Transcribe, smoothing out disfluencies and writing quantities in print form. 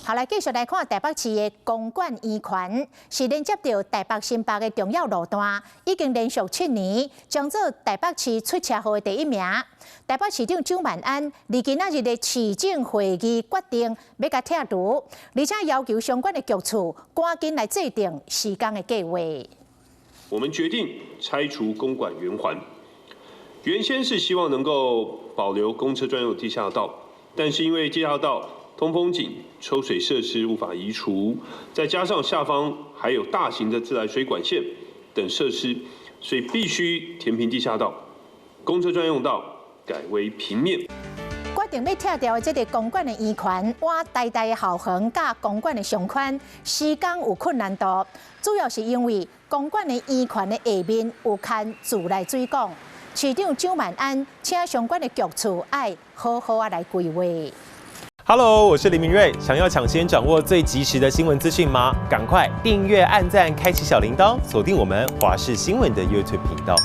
好，來繼續來看台北市的公館圓環，是連接著台北新北的重要路段，已經連續7年爭做台北市出車禍的第一名。台北市長蔣萬安佇今仔日的市政會議決定欲共拆除，而且要求相關的局處趕緊來制定施工的計劃。我們決定拆除公館圓環，原先是希望能夠保留公車專用地下道，但是因為地下道通風井、抽水設施無法移除，再加上下方還有大型的自來水管線等設施，所以必須填平地下道，公車專用道改為平面。決定欲拆掉的這個公館的圓環，倚台大的校園佮公館的上寬，施工有困難度，主要是因為公館的圓環的下面有牽自來水管。市長蔣萬安請相關的局處愛好好仔來規劃。 Hello，我是林明瑞。想要搶先掌握最及時的新聞資訊嗎？趕快訂閱、按讚、開啟小鈴鐺，鎖定我們華視新聞的 YouTube 頻道。